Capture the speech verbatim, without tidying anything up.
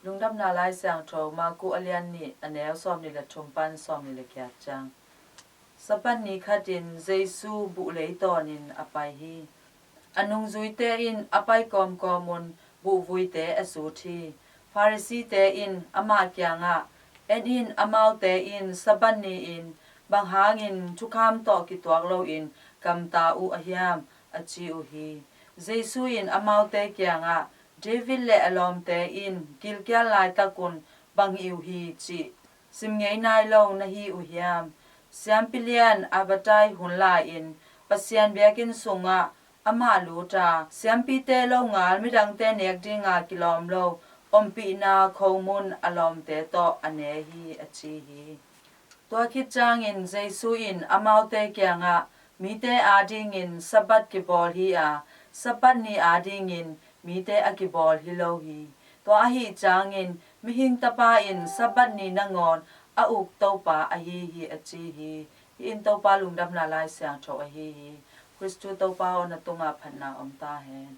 Lungdamna Lai Siangtho, Marku a lian nih, a neu sawmnih le thum pan sawmnih le giat ciang. Sabbath ni khatin Jesu buh lei tawnin a pai hi. A nungzuite in a pai kawmkawm un buhvuite a zut hi. Pharisee-te in amah kiangah, "En in, amaute in Sabbath ni-in bang hangin thukham tawh kituak loin gamta uh a hiam?" a ci uh hi. Jesu in amaute kiangah, "David le a lawmte in gilkial laitakun bang hih uh hi cih sim ngei nai lo na hi uh hiam? Siampi lian Abatai hun lai-in Pasian biakinn sungah amah lut a, siampite longal midangte nek dinga kilawm lo ompihna khomun a lawmte tawh a ne hi," a ci hi. Tua khit ciangin Jesu in amaute kiangah, "Mite adingin Sabbath kibawl hi a, Sabbath ni adingin mite a kibawl hi lo hi. Tua ahih ciangin Mihing Tapa in Sabbath ni nangawn a uk Topa ahi hi," a ci hi. Hih in Topa Lungdamna Lai Siangtho ahi hi. Khristu Topa aw, na tungah phatna om ta hen.